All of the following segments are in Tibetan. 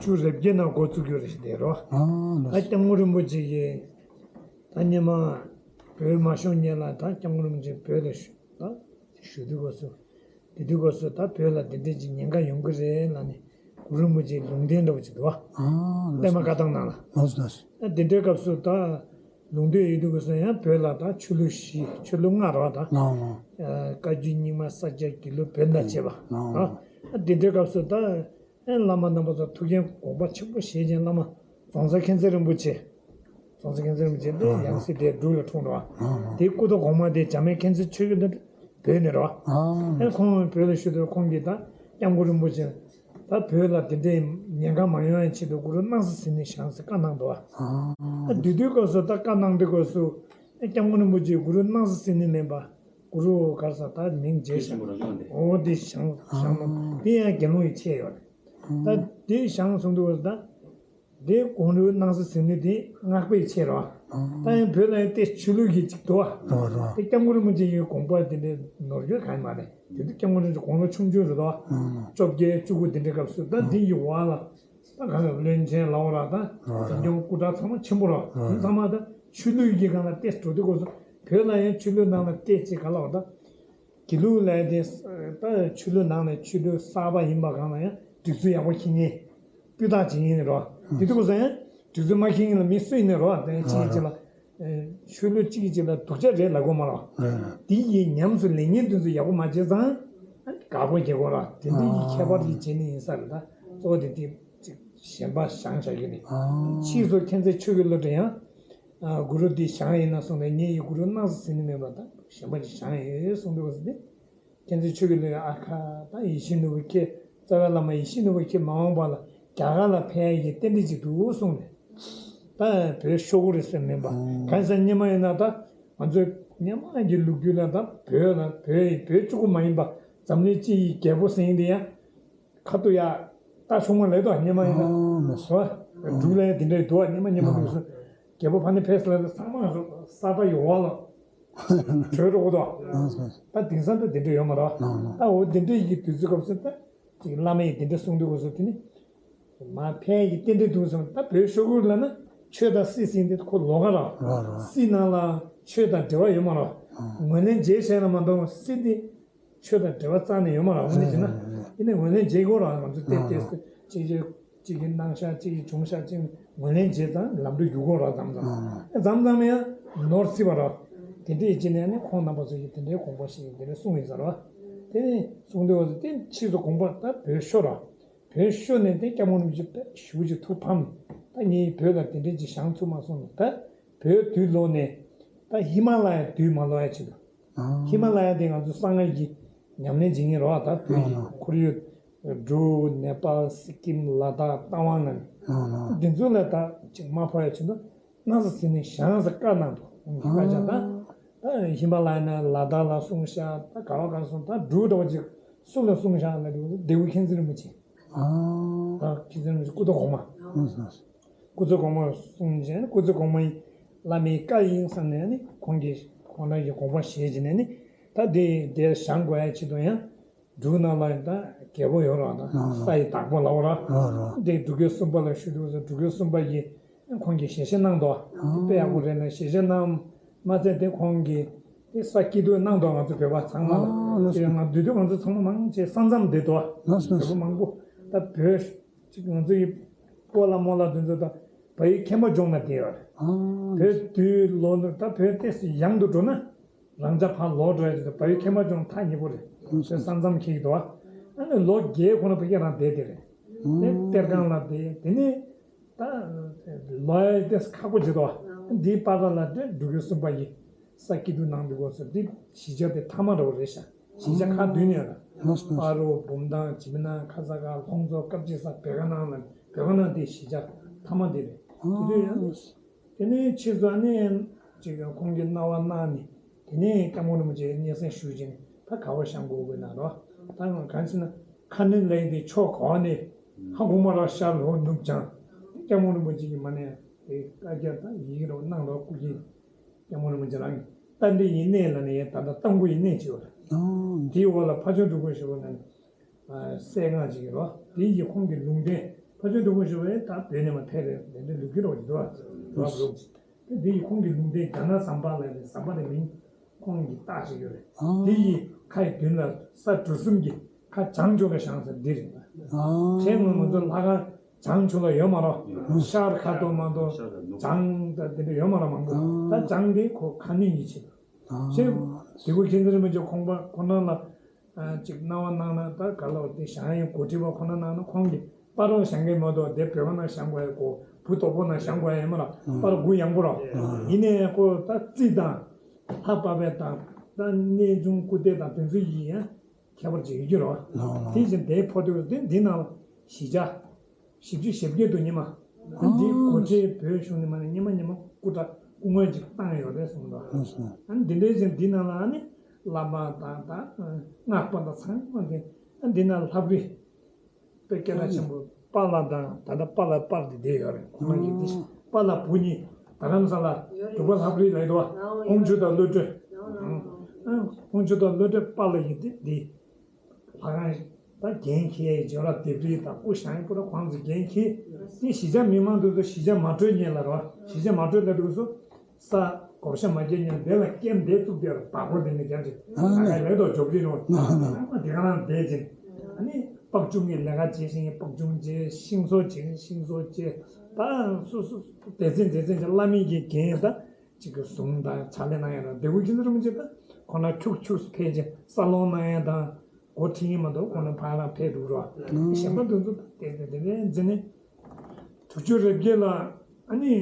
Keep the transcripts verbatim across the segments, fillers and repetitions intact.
ཆུ་རེབ་རྒྱལ་ནང་འགོ་བཙུགས་ཡོད་རེད་ཞེས་དེ་རོ། ཨ་ལགས། ད་སྐྱབས་མགོན་རིན་པོ་ཆེ་གིས་ད་སྔོན་མ་བོད་མ་ཤོར་སྔོན་ལ་ད་སྐྱབས་མགོན་རིན་པོ་ཆེ་བོད་ལ་བཞུགས་ད་བཞུགས་དུས་སྐབས་སུ། དེ་དུས་སྐབས་སུ་ད་བོད་ལ་དེ་འདྲས་ཀྱི་ཉེན་ཁ་ཡོང་གི་རེད་ལབ་ནས་གུ་རུ་རིན་པོ་ཆེའི་ལུང་བསྟན་འདྲ་བོ་ཅིག་འདུག་བ། ཨ་ལགས། པད་མ་བཀའ་ཐང་ནང་ལ། ལགས་སོ་ལགས་སོ། ཨ་དེ་འདྲའི་སྐབས་སུ་ད་ལུང་བསྟན་ཡོད་དུས་སྐབས་སུ་ཡང་བོད་ལ་ད་ཆོས་ལུགས་བཞི་ཆོས་ལུགས་ལྔ་རེད་བ་ད། ལགས་ལགས། ཨ་བཀའ་བརྒྱུད་རྙིང་མ་ས་སྐྱ་དགེ་ལུགས་བོན་དང་བཅས་པ། ལགས་ལགས། ཨ་དེ་འདྲའི་སྐབས་སུ་ད་ཨེ་བླ་མ་རྣམ་པ་ཚོ་ཐུགས་འགན་དགོངས་པ་ཆེན་པོ་བཞེས་ཀྱིན་བླ་མ་རྫོང་སར་མཁྱེན་བརྩེ་རིན་པོ་ཆེ། རྫོང་སར་མཁྱེན་བརྩེ་རིན་པོ་ཆེ་འདི་ཡང་སྲིད་དེ་འབྲུག་ལ་འཁྲུངས་རོགས། དེའི་སྐུ་ཐོག་གོང་མ་དེ་འཇམ་དབྱངས་མཁྱེན་བརྩེ་ཆོས་ཀྱི་འདི་བོད་ནས་རོགས། ཨེ་ཁོང་བོད་ལ་བཞུགས་དུས་ཁོང་གིས་ད་སྐྱབས་མགོན་རིན་པོ་ཆེ་ད་བོད་ལ་དེ་འདྲའི་ཉེན་ཁ་མ་ཡོང་ཡ་ཆེད་དུ་གུ་རུ་སྣང་སྲིད་ཟིལ་གནོན་བཞེངས་ཟེར་བཀའ་གནང་འདུག་ཨ། ཨ་དེ་དུས་སྐབས་སུ་ད་བཀའ་གནང་དུས་སྐབས་སུ་ཨེ་སྐྱབས་མགོན་རིན་པོ་ཆེ་གུ་རུ་སྣང་སྲིད་ཟིལ་གནོན་མིན་པ། གུ་རུ་ག་རེ་ཟེར་ད་མིང་བརྗེད་ཤག་འོ་དེ་བཞེངས་བཞེངས་ན་དེ་ཡང་དགེ་སློང་ཡི་ཆས་ཡོད་རེད། ད་དེ་བཞེངས་སོང་དུས་ད་དེ་གུ་རུ་སྣང་སྲིད་ཟིལ་གནོན་དེ་སྔགས་པའི་ཆས་རེད་བ། ད་ཡང་བོད་ལ་ཡང་དེ་ཆོས་ལུགས་ཀྱི་ཅིག་འདུག་བ། དེ་སྐྱབས་མགོན་རིན་པོ་ཆེ་ཡི་དགོངས་པ་དེ་འདྲའི་ནོར་འཁྲུལ་གང་ཡང་མ་རེད། དེ་དུས་སྐྱབས་མགོན་རིན་པོ་ཆེ་དགུང་ལོ་ཆུང་ཆུང་རེད་དོ། བཅོ་བརྒྱད་བཅུ་དགུ་དེ་འདྲའི་སྐབས་སུ་ད་འདི་ཡི་བར་ལ། ད་གང་ལ་བློན་ཆེན་ལའོ་ར་དང་འཛིན་སྐྱོང་སྐུ་དྲག་ཚང་མ་ཆེན་པོ་ར་དེ་ཚང་མ་ད་ཆོས་ལུགས་ཀྱི་སྒང་ལ་ཏེས་འགྲོ་དུས་སྐབས་སུ་བོད་ལ་ཡང་ཆོས་ལུགས་ནང་ལ་ཏེས་ཅིག་ག་ལ་བ་ད་དགེ་ལུགས་ལ་དེ་ད་ཆོས་ལུགས་ནང་ནས་ཆོས་ལུགས་གསར་པ་ཡིན་པ་གང་ལ་ཡང་སྒྲིག་འཛུགས་ཡག་པོ་ཤེས་མཁན་སྤུས་དག་བྱེད་མཁན་ར་དེ་དུས་སྐབས་སུ་ཡང་སྒྲིག་འཛུགས་མ་ཤེས་མཁན་ལ་མི་སུ་ཡིན་ནའི་ར་དེ་ཅིག་ཅིག་ལ་ཆོས་ལུགས་གཅིག་གིས་གཅིག་ལ་སྡུག་ཅག་རེད་ལབ་དགོས་མ་ར་དེ་ཡི་ཉམས་སུ་ལེན་མཁན་དེ་ཚོ་ཡག་པོ་མ་བྱས་ཙང་དགག་པ་རྒྱག་དགོས་ར་དེ་འདྲ་ཡི་ཁྱད་པར་ཡི་བྱས་ནས་ཡིན་ས་རེད་ད་གཙོ་བོ་དེ་དེ། ཅིག་གཞན་པ་བཞེངས་བཞག་གི་རེད། ཕྱིས་སུ་མཁྱེན་བརྩེ་ཆོས་ཀྱི་བློ་གྲོས་ཡང་། གུ་རུ་འདི་བཞེངས་ཡིན་ན་གསུངས་ནས་ངས་ཡི་གུ་རུ་སྣང་སྲིད་ཟིལ་གནོན་མེད་པ་དང་གཞན་པ་ཅིག་བཞེངས་ཡོད་གསུངས་འདུག་ཟེར་ཏེ། མཁྱེན་བརྩེ་ཆོས་ཀྱི་བློ་ཡང་ཨ་ཁ་ད་ཡིད་བཞིན་ནོར་བུ་ཁྱེད་རྩ་བའི་བླ་མ་ཡིད་བཞིན་ནོར་བུ་ཁྱེད་མ་འོངས་པ་ལ་རྒྱ་གར་ལ་ཕེབས་ཡ་ཡི་རྟེན་འབྲེལ་ཅིག་འདུག་གསུངས་ནས། ད་བོད་ཤོར་གི་རེད་ཟེར་མིན་པ་གང་ཟེར་སྔོན་མ་ཡིན་ན་ད་ང་ཚོའི་སྔོན་མ་གི་ལོ་རྒྱུས་ལ་ད་བོད་ལ་བོད་ཡི་བོད་གཅིག་པུ་མ་ཡིན་པ་འཛམ་གླིང་སྤྱི་ཡི་རྒྱལ་པོ་ཟེར་ཡིན་དེ་ཡང་། ཁ་ཐུག་ཡ། རྟ་ཆུང་མ་ལས་དོ་སྙེ་མ་ཡིན་ན། ཨ་མ་སོ། འབྲུག་ལ་ཡ་དེ་འདྲ་ཡི་དོ་སྙེ་མ་སྙེ་མ་འདུག་སོ། རྒྱལ་པོ་ཕ་ནི་ཕེས་ལ་ཚང་མ་ས་ད་ཡོ་བ་ལ། བྲོས་འགྲོ་གོ་དོ། ཨ་མ་སོ། ད་དེང་སང་ད་དེ་འདྲ་ཡོད་མ་རེད། ཨ་མ། ད་འོ་དེ་འདྲ་ཡི་གི་དུས་ཚོད་སྐབས་སུ་ད། ཅིག་བླ་མ་ཡི་དེ་འདྲ་གསུང་དུས་སྐབས་སུ་དེ་ནི། མ་ཕན་གྱི་རྟེན་འབྲེལ་འདུག་སོང་ད་བོད་ཤོག་གུར་ལ་ན་ཆོས་དང་སྲིད་ཟིན་དེ་ཁོ་ལོགས་ཀ་ར། ར་ར། སྲིད་ནང་ལ་ཆོས་དང་འབྲེལ་བ་ཡོད་མ་རེད། ཨ། ངོས་ལེན་བྱས་བྱས་ན་མ་གཏོགས་སྲིད་དེ། ཆོས་དང་འབྲེལ་བ་རྩ་ནས་ཡོད་མ་རེད་འོ་ན་བྱས་ན། རེད་རེད། ཡིན་ནའི་ངོས་ལེན་བྱེད་དགོས་རེད་ང་ཚོ་བལྟས་བལྟས་སུ་གཅིག་གཅིག་གཅིག་གིས་གནང་ཤག་གཅིག་གིས་བྱུང་ཤག་གཅིག་ངོས་ལེན་བྱས་ཙང་ལམ་འགྲོ་རྒྱུག་དགོས་རེད་མཚམས་མཚམས། མཚམས་མཚམས་ཡང་ནོར་སྲིད་པ་རེད། དེ་འདྲས་བྱས་ནས་ནི་ཁོང་རྣམ་པ་ཚོ་གིས་དེ་འདྲའི་དགོངས་པ་བཞེས་དེ་འདྲས་གསུངས་ཡིན་ཟེར་བ། དེ་ནས་གསུངས་དུས་འོ་ཙམ་དེ་ཕྱིས་སུ་དགོངས་པ་ད་བོད་ཤོར་རེད། བོད་ཤོར་ནས་དེ་སྐྱབས་མགོན་རིན་པོ་ཆེ་དཔེ་ཞེ་པོ་ཅིག་ཐུགས་ཕམ། ད་ངས་བོད་ལ་དེ་འདྲས་ཅིག་བཞེངས་ཐུབ་མ་སོང་ནས་ད་བོད་དུས་ལོག་ནས་ད་ཧི་མ་ལ་ཡ་དུས་མ་ལོག་ཡ་ཆེད་དུ། ཨ། ཧི་མ་ལ་ཡ་དེ་ང་ཚོ་གསང་སྔགས་ཀྱི་ཉམས་ལེན་བྱེད་མཁན་རེད་བ། ད་བོད་ཀྱི་ཨ་ཁོར་ཡུག་འབྲུག་ནེ་པཱལ་སི་ཀིམ་ལ་དྭགས་རྟ་དབང་ལ་ནི། ཨ། འདི་ཚོ་ལ་ད་ཅིག་མ་ཕོག་ཡ་ཆེད་དུ་སྣང་ས་ཟིན་ནས་བཞེངས་ཟེར་བཀའ་གནང་འདུག་ཨ། བཀའ་རྒྱ་ད་ད་ཧི་མ་ལ་ཡ་ན་ལ་དྭགས་ལ་གསུངས་ཤག་ད་ག་བ་ག་སོང་ད་འབྲུག་འདྲ་བ་ཅིག་སུ་ལ་གསུངས་ཤག་ལ་འདི་ལྡེའུ་མཁྱེན་བརྩེ་རིན་པོ་ཆེ། ཨ། ད་མཁྱེན་བརྩེ་རིན་པོ་ཆེ་སྐུ་ཐོག་གོང་མ། ཨ། སྐུ་ཚེ་གོང་མ་གསུངས་བྱས་ནས་སྐུ་ཚེ་གོང་མ་ཡིན་བླ་མའི་བཀའ་ཡིན་བསམ་ནས་ནི་ཁོང་གིས་ཁོང་རང་གི་དགོངས་པ་བཞེས་བྱས་ནས་ནི་ད་དེ་དེར་བཞེངས་དགོས་ཡ་ཆེད་དུ་ཡང་འབྲུག་ནང་ལ་ཡང་ད་རྒྱལ་པོ་ཡོད་ར་ད་ཨ་ས་ཡི་བདག་པོ་ལ་འོ་ར་ར་ར་དེ་འབྲུག་རྒྱལ་གསུམ་པ་ལ་ཞུ་དུས་སུ་འབྲུག་རྒྱལ་གསུམ་པ་ཡིས་ཁོང་གིས་ཞལ་བཞེས་གནང་འདུག་ཨ་དེ་དཔེ་ཡག་པོ་རེད་ན་ཞལ་བཞེས་གནང་མ་ཚད་དེ་ཁོང་གིས་དེ་ས་སྐྱིད་སྡུག་གནང་འདུག་ང་ཚོ་བོད་པ་ཚང་མ་ལ་ཨ་ལགས་སོ། དེ་ང་དུས་དུས་ང་ཚོ་ཚང་མ་མང་ཆེ་ས་མཚམས་བསྡད་འདུག་ཨ་ལགས་སོ་ལགས་བོད་པ་སོ། མང་པོ་ད་བོད། ཅིག་ང་ཚོ་ཡི་སྤོ་ལགས་རྨོ་ལགས་དེ་ཚོ་དང་བལ་ཡུལ་ཁྱད་འཕགས་ལྗོངས་ན་བསྡད་ཡོད་རེད། ཨ། བོད་དུས་ལོ་ནི་ད་བོད་ཏོག་ཙམ་ཡང་དུ་འགྲོ་ན་རང་ཅག་ཕར་ལོག་འགྲོ་ཡ་དེ་ཚོ་བལ་ཡུལ་ཁྱད་འཕགས་ལྗོངས་ཐག་ཉེ་པོ་རེད། ཨ། བོད་ས་མཚམས་འཁེལ་གྱི་འདུག་ཨ་ནི་ལོ་བརྒྱད་གོང་ལ་ཕ་གི་རང་བསྡད་དེ་རེད། ཨ། དེ་གཏེར་ཁང་ལ་བསྡད་དེ་ནས་ད་ལོ་ཡ་ཏོག་ཙམ་ཁག་པོ་བྱེད་དོ། འདིའི་པར་ལ་དེ་འབྲུག་རྒྱལ་གསུམ་པ་ཡིས་ས་སྐྱིད་སྡུག་གནང་འདུག་གོ་ཟེར་འདི་གཞིས་ཆགས་དེ་མཐའ་མ་འདྲ་བོ་རེད་ཤག་གཞིས་ཆགས་ཁག་བདུན་ཡོད་ལ། ལགས་སོ། སྤ་རོ། བུམ་ཐང་། འཇིགས་མེད་ནགས། ཁ་ས་ག་ལྷོ་མཚོ། དཀར་སྦྱིས་ས། བོད་ཀ་ནང་ལ་བོད་ཀ་ནང་དེ་གཞིས་ཆགས་མཐའ་མ་དེ་རེད། དེ་དུས་ཡང་དེ་ནས་ཕྱིས་སུ་ནས་ཅིག་ཁོང་གིས་གནང་བ་གནང་ནས་དེ་ནས་སྐྱབས་མགོན་རིན་པོ་ཆེ་སྙན་སེང་ཞུས་བྱས་ནས་ད་ག་བ་བཞེངས་དགོས་དགོས་ན་རོ། ད་ང་གང་ཟེར་ན་ཁ་གནོན་ལས་དེ་ཕྱོགས་གང་ནས་ཧ་གོ་མ་ར་ཤར་ལྷོ་ནུབ་བྱང་སྐྱབས་མགོན་རིན་པོ་ཆེ་གིས་མ་ནས་དེ་བཀའ་རྒྱ་ད་ཡིག་རོ་གནང་རོ་སྐུ་མཁྱེན། སྐྱབས་མགོན་རིན་པོ་ཆེ་རང་གི་རྟ་མགྲིན་གྱི་གནས་ལ་ནི་ཡང་ད་ལྟ་རྟ་མགོ་ཡི་གནས་ཅིག་ཡོད་རེད། ཨོ། དེའི་འོག་ལ་ཕ་ཇོ་འབྲུག་པ་ཞེས་པ་ནི་གསལ་ངག་ཅིག་ཡོད་རེད། དེ་ཡི་ཁོང་གི་ལུང་བསྟན་ ཕ་ཆོས་སྡོང་པོ་ཞུ་བས་ད་བོད་ནས་མ་ཕེབས་རེད། དེ་འདྲའི་ལོ་རྒྱུས་རོགས་ཀྱི་འདུག་ཨ། རབ་རུབ་ཀྱི་དེ་འདི་ཡི་ཁོང་གི་ལུང་བསྟན་རྒྱ་ནག་ཟམ་པ་ལ་ནི་ཟམ་པ་རེ་མིང་ཁོང་གི་རྟགས་ཤིག་ཡོད་རེད། དེ་ཡི་ཁ་ཡི་མདུན་ལ་ས་གྲུ་གསུམ་གྱི་ཁ་བྱང་ཕྱོགས་ལ་བཞེངས་ས་འདི་རེད། ཁྱེད་ངོ་མ་ཚོ་ལྷ་ཁང་བྱང་ཕྱོགས་ལ་ཡོད་མ་རོ། ཤར་ཁ་ཐོག་མ་གཏོགས་བྱང་དང་དེ་འདྲ་ཡོད་མ་རོ། མང་པོ་ད་བྱང་དེ་ཁོ་ཁ་གནོན་གྱི་ཆེད་དུ། ཞེས་དེ་གུ་མཁྱེན་བརྩེ་རིན་པོ་ཆེ་ཁོང་པ་ཁོ་ན་ལ་ཅིག་གནང་བ་གནང་ན་ད་ག་ལ་བ་དེ་བཞེངས་ཡས་འགོ་ཁྲིད་པ་ཁོ་ན་གནང་ན་ཁོང་གིས་སྤ་རོ་བཞེངས་མཁན་མ་གཏོགས་དེ་བོད་པ་ན་བཞེངས་དགོས་ཡས་གོ། བུ་དོག་པོ་ན་བཞེངས་དགོས་ཡས་མ་ར། སྤ་རོ་དགུ་ཡངས་པོ་ར། ཡིན་ནའི་ཁོ་ད་རྩིས་དང་ལྷ་པ་བས་དང་ད་གནས་ཆུང་སྐུ་བལྟས་དང་དེ་ཚོ་ཡིན་ཡང་ཁྱད་པར་ཅིག་ཡོད་རྒྱུ་ར། དེ་བཞིན་དེའི་ཕོ་དེ་དེ་འདི་ནང་ལ་གཞིས་ཆགས། བཞི་བཅུ་ཞེ་བརྒྱད་དུ་ཉི་མ། ཨ་འདིའི་གོ་ཁྲིད་བོད་གཞུང་ནས་མ་ནས་ཉི་མ་ཉི་མ་སྐུ་དྲག་སྐུ་ངལ་ཅིག་བཏང་ཡོད་རེད་གསུངས་འདུག་ཨ་འདི་འདྲའི་ཅིག་འདི་ནང་ལ་ཨ་ནི་བླ་མ་དང་དང་སྔགས་པ་དང་ཚང་མ་འདི་ཨ་འདི་ནང་ལྷ་བྲིས་དཔེ་སྐད་གྲགས་ཆེན་པོ་པཱ་ལགས་དང་ད་ལྟ་པཱ་ལགས་པར་འདི་བསྡད་ཡོད་རེད། ཁོང་རང་གི་འདི་པཱ་ལགས་བུ་གཉིས་རྡ་རམ་ས་ལ་འབྲུག་པ་ལྷ་བྲིས་ལ་ཡོད་དོ། ཁོང་ཆུ་དང་བློ་གྲོས། ཁོང་ཆུ་དང་བློ་གྲོས་པཱ་ལགས་ཡིན་ཏེ་འདི། ལྷ་ཁང་ད་འགན་འཁྱེར་ཡས་ཇོ་ར་ལྡེབས་རིས་དང་སྐུ་བཞེངས་པོ་ར་ཁོང་ཚོས་འགན་འཁྱེར། དེ་གཞིས་ཆགས་མི་མང་དེ་ཚོ་གཞིས་ཆགས་མ་གྲོས་ཉེ་ལ་རོ། གཞིས་ཆགས་མ་གྲོས་ལ་དུས་སུ་ས་བགོ་བཤའ་མ་བརྒྱབ་ཉེ་ལ་དེ་ལ་སྐེམ་དེ་བཙུགས་དེ་ར་བདག་པོ་དེ་ནས་རྒྱབ་ཅིག་ལ་ཁ་ལས་དོ་འཇོག་གི་རོ། ཨ་མ་དེ་ག་རང་བསྡད་ཅིང་ཨ་ནི་སྤག་ཆུང་གི་ལས་ཀ་བྱེད་བཞིན་སྤག་ཆུང་བྱེད་ཤིང་བཟོ་བྱེད་ཤིང་བཟོ་བྱེད་ད་སོ་སོ་སྡེ་ཚན་སྡེ་ཚན་གྱི་བླ་མེད་ཀྱི་འགན་ད། གཅིག་གི་ཟུང་དང་ཕྱག་ལས་གནང་ཡ་ར་འདི་བོ་ཁྱེད་ཚོ་རིན་པོ་ཆེ་ད་ཁོ་ན་ཁྱུག་ཁྱུག་ཕལ་ཆེར་ས་སློང་གནང་ཡ་དང་འགོ་ཁྲིད་ཡིན་མ་གཏོགས་ཁོ་ན་ཕ་རང་ཕེབས་འདུག་ར། གཞན་པ་འདི་ཚོ་ད་དེ་དེ་དེ་ནས་འཛིན་ནས་དྲུག་ཅུ་རེ་བརྒྱད་ལ་ཨ་ནི་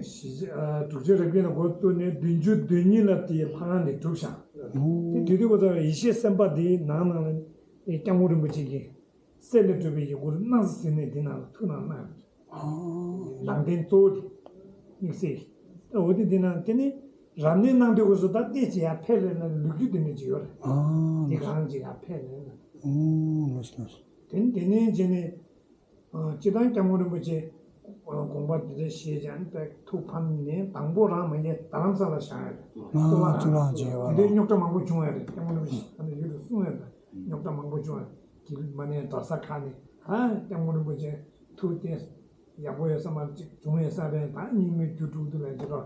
གཞིས་དྲུག་ཅུ་རེ་བརྒྱད་ལ་འགོ་བཙུགས་ནས་བདུན་ཅུ་དོན་གཉིས་ལ་དེའི་ལྷ་ཁང་དེ་གྲུབ་ཤག་དེ་དུས་དུས་ཁོ་ཚོ་ཡེ་ཤེས་སེམས་དཔའ་དེའི་ནང་ནང་ལ་སྐྱབས་མགོན་རིན་པོ་ཆེ་གིས་གསེར་ལས་གྲུབ་པའི་ཡི་གུ་སྣང་སྲིད་ཟིན་ནས་དེ་ནང་ལ་ཐུགས་སྣང་གནང་ཡོད། ནང་རྟེན་གཙོ་བོ་དེ་དམིགས་བསལ་གྱི་ད་འོ་དེ་འདི་ནང་དེ་ནི་རབ་གནས་གནང་དུས་སྐབས་སུ་ད་ལྟས་ཀྱི་ཡར་ཕེབས་རེད་ན་ལོ་རྒྱུས་དེ་འདྲ་ཅིག་ཡོད་རེད། དེ་གང་ཅིག་ཡར་ཕེབས་རེད་ན། དེ་ནི་དེ་ནས་བྱས་ནས་སྤྱི་བཏང་སྐྱབས་མགོན་རིན་པོ་ཆེ་དགོངས་པ་དེ་འདྲ་བཞེས་ཀྱང་པའི་ཐུགས་ཕམ་ནས་དང་པོ་རང་མ་ཉལ་རྡ་རམ་ས་ལ་བཞེངས་ཡོད་རེད། གཙུག་ལག་ཁང་དེ་འདྲའི་རྙོག་དྲ་མང་པོ་བྱུང་ཡོད་རེད། སྐྱབས་མགོན་རིན་པོ་ཆེ་ད་ནི་ཡུལ་དུ་གསུངས་ཡོད་རེད། རྙོག་དྲ་མང་པོ་བྱུང་ཡོད་རེད། དེ་མ་ནས་གྲྭ་ས་ཁག་ནས་ཧ་སྐྱབས་མགོན་རིན་པོ་ཆེ་ཐུགས་བརྟན་ཡག་པོ་ཡོད་ས་མ་གཅིག་བྱུང་ཡོད་ས་རེད། ད་རྙིང་མའི་རྒྱུ་དྲུག་དུ་ལ་ཅི་རོ།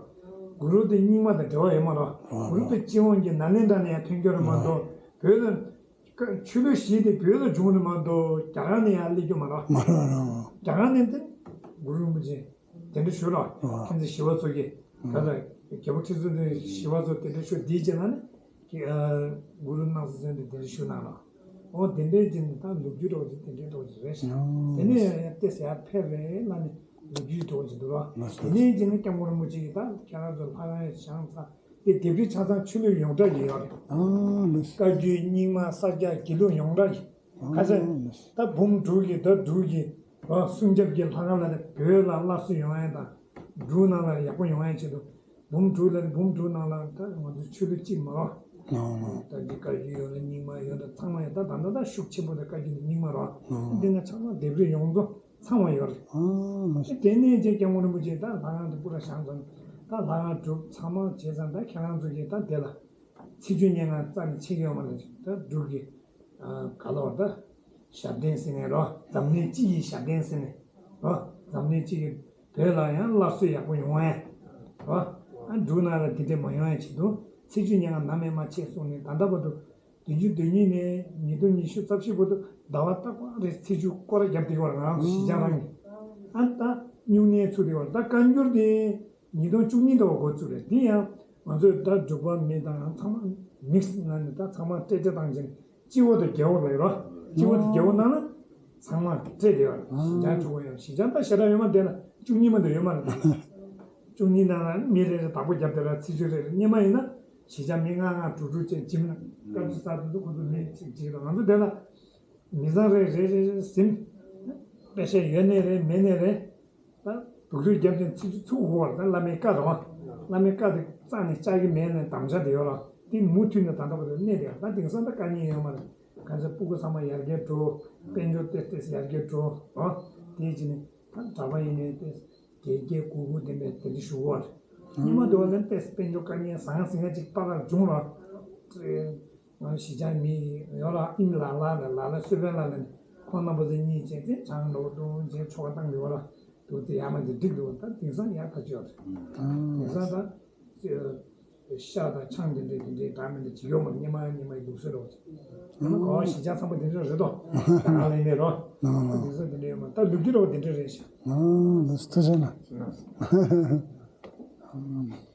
གུ་རུ་དེ་རྙིང་མ་དང་འབྲེལ་བ་ཡོད་མ་རོ། གུ་རུ་དེ་སྤྱི་ཡོངས་ཀྱི་ནཱ་ལེནྡྲ་ནས་ཡང་ཐོན་རྒྱུ་རེད་མ་གཏོགས་བོད་ལ་ཆོས་ལུགས་གཞི་དེ་བོད་ལ་བྱུང་རེད་མ་གཏོགས་རྒྱ་གར་ནས་ཡང་སླེབས་རྒྱུ་མ་རོ། མ་རོ་རོ། རྒྱ་གར་ནས་དེ་གུ་རུ་རིན་པོ་ཆེ་དེ་འདྲ་ཞུ་རོ། ཨ། ཁྱེད་ཚོ་ཞི་བ་འཚོ་གི་ད་ལ་རྒྱལ་པོ་ཁྲི་སྲོང་ལྡེ་ཤོད་ཞི་བ་འཚོ་དེ་འདྲ་ཞུ་དེའི་རྗེས་ལ་ནི་གི་ཨ་གུ་རུ་སྣང་སྲིད་ཟེར་དེ་དེ་འདྲ་ཞུ་གནང་རོ། འོ་དེ་འདྲའི་རྗེས་ནི་ད་ལོ་རྒྱུས་འདྲ་བོ་ཅིག་དེ་འདྲའི་འདྲ་བོ་ཅིག་རེད་ཤག་དེ་ནས་ཡང་ཏེ་ཟེར་ཡར་ཕེབས་རེད་ལ་ནི་ལོ་རྒྱུས་འདྲ་བོ་ཅིག་འདུག་རོ། དེ་ནས་རྗེས་ནི་སྐྱབས་མགོན་རིན་པོ་ཆེ་གིས་ད་ཁྱེད་རང་ཚོ་ལྷ་ཁང་བཞེངས་ཚར་དེ་ལྡེབས་རིས་ཆ་ཚང་ཆོས་ལུགས་ཡོངས་གྲགས་ཀྱི་ཡོད་རེད། བཀའ་བརྒྱུད་རྙིང་མ་ས་སྐྱ་དགེ་ལུགས་ཡོངས་གྲགས་ཀྱི། ཁ་ཤས་ད་འབུམ་དྲུག་གི་ཟླ་དྲུག་གི་སྲུང་སྐྱོབ་ཀྱི་ལྷ་ཁང་ལ་ནི་བོད་ལ་སླར་གསོ་ཡོང་ཡ་དང་འབྲུག་ནང་ལ་ཡག་པོ་ཡོང་ཡ་ཆེད་དུ་འབུམ་དྲུག་ལ་ནི་འབུམ་དྲུག་ནང་ལ་ད་ང་ཚོ་ཆོས་ལུགས་གཅིག་མ་རོ། ད་འདི་བཀའ་བརྒྱུད་ཡོད་ལ་རྙིང་མ་ཡོད་ད་ཚང་མ་ཡོད་ད་ད་ད་ད་ཤུགས་ཆེན་པོ་ད་བཀའ་བརྒྱུད་ནི་རྙིང་མ་རོ། འདི་ང་ཚང་མ་ལྡེབས་རིས་ཡོངས་རྫོགས་ཚང་མ་ཡོད་རེད། དེ་ནས་རྗེ་སྐྱབས་མགོན་རིན་པོ་ཆེ་ད་ལྷ་ཁང་དེ་པུ་ར་བཞེངས་ཙང་ད་ལྷ་ཁང་གྲུབ་ཚང་མ་བྱས་ཙང་ད་ཁྱེད་རང་ཚོ་གིས་ད་དེ་ལ། ཚེས་བཅུ་ཉེར་ལྔ་རྩ་ནས་ཆད་ཀྱི་ཡོད་མ་རེད། ད་འབྲུག་གི་ག་ལ་བ་ད་ཞབས་བརྟན་ཟེར་ནས་རོ། འཛམ་གླིང་སྤྱི་ཡི་ཞབས་བརྟན་ཟེར་ནས་རོ། འཛམ་གླིང་སྤྱི་ཡི་བོད་ལ་ཡང་སླར་གསོ་ཡག་པོ་ཡོང་ཡ་རོ། ཨ་འབྲུག་ནང་ལ་དེ་འདྲ་མ་ཡོང་ཡ་ཆེད་དུ་ཚེས་བཅུ་ཉེར་ལྔ་ནམ་ཡང་མ་ཆད་གསུངས་ནས་ད་ལྟ་བར་དུ་བདུན་ཅུ་དོན་གཉིས་ནས་ཉིས་སྟོང་ཉི་ཤུ་རྩ་བཞི་བར་དུ་ཟླ་བ་རྟག་པར་རེ་ཚེས་བཅུ་སྐོར་ར་བརྒྱབ་བསྡད་ཡོད་རེད་ང་རང་ཚོ་གཞིས་ཆགས་རང་གི་ཨ་ད་སྨྱུང་གནས་ཚུགས་བསྡད་ཡོད་རེད། ད་བཀའ་འགྱུར་དེ། ཉིས་སྟོང་བཅུ་གཉིས་ལོར་འགོ་བཙུགས་རེད། དེ་ཡང་ང་ཚོས་ད་འབྲུག་པ་མི་དང་ཚང་མ་མིག་སི་ནང་ནས་ད་ཚང་མ་སྤྲེལ་སྤྲེལ་བཏང་བྱས་ནས་སྤྱི་བོ་དང་རྒྱལ་བོ་ལ་ཡོད་རོ། སྤྱི་བོ་དང་རྒྱལ་བོ་ནང་ལ་ཚང་མ་སྤྲེལ་བསྡད་ཡོད་རེད། ཞི་ཅང་ཕྲུ་གུ་ཡོད་ཞི་ཅང་ད་ཞེ་དྲག་ཡོད་མ་རེད་ན་བཅུ་གཉིས་མ་གཏོགས་ཡོད་མ་རེད། བཅུ་གཉིས་ནང་ལ་མི་རེ་རེ་བདག་པོ་རྒྱབ་བསྡད་ར་ཚེས་བཅུ་རེ་རེ་སྔོན་མ་ཡིན་ན་ཞི་ཅང་མི་ལྔ་ལྔ་དྲུག་དྲུག་བྱས་འཇིམ་ན་སྐབས་སུ་ས་དེ་ཚོ་ཁོ་ཚོ་མི་གཅིག་གཅིག་རེད། ང་ཚོ་དེ་ལ་མི་ཚང་རེ་རེ་རེ་རེ་ཟིན་པེ་ཤ་ཡོད་ནའི་རེད་མེད་ནའི་རེད། ད་དུག་སྦྲུལ་རྒྱབ་ཅིང་ཚིགས་སུ་ཚུགས་ཧོར་ད་བླ་མའི་བཀའ་རེད་བ། བླ་མའི་བཀའ་དེ་རྩ་ནས་བཅག་གི་མེད་ནས་དམ་བཅའ་དེ་ཡོད་ལ་དེ་མུ་མཐུད་ནས་ད་ལྟ་བར་དུ་གནས་དེ་ད་དེང་སང་ད་དཀའ་ངལ་ཡོད་མ་རེད། གང་ཚེ་སྤུ་གུ་ཚང་མ་ཡར་རྒྱས་འགྲོ། དཔལ་འབྱོར་ཏེས་ཏེས་ཡར་རྒྱས་འགྲོ་ཨ། དེའི་རྗེས་ནས་ད་གྲྭ་པ་ཡིན་ནའི་ཏེས་དགེ་རྒན་གུ་གུ་དེ་མེད་དེ་འདྲ་ཞུ་བར་སྔོན་མ་དུ་བ་ལན་ཏེས་དཔལ་འབྱོར་དཀའ་ངལ་ཟང་ཟིང་ང་ཅིག་པ་ལ་བྱུང་ལ། ང་གཞིས་ཆགས་མི་ཡོད་ལ་ཨིན་ལ་ལ་ལ་ལ་ལ་སུ་པན་ལ་ལ་ནི་ ཁོང་རྣམ་པ་ཚོ་གཉིས་བྱས་ཏེ་ཆང་ལོག་འདུག་བྱས་ཆོ་ག་བཏང་དགོས་པ་ལ་འདུག་སྟེ་ཡར་མར་འདི་འགྲིག་འདུག་ད་དེང་སང་ཡག་ཐག་ཆོད་རེད། དེང་སང་ད་ཤ་དང་ཆང་དེ་འདྲས་དེ་འདྲས་འདྲ་མི་འདྲ་ཅིག་ཡོད་མ་རེད། སྔོན་མ་སྔོན་མའི་ལུགས་སྲོལ་རོགས་ཅིག་ཡང་ན་གོ་བ་གཞིས་ཆགས་ཚང་པོ་དེ་འདྲས་རེད་དོ། ད་རང་ལ་ཡིན་ནའི་རོ། དེང་སང་དེ་འདྲས་ཡོད་མ་ད་ལུགས་ཀྱི་རོགས་དེ་འདྲས་རེད་ཤག་ཨ་ལགས་སོ་ཐུགས་རྗེ་གནང་།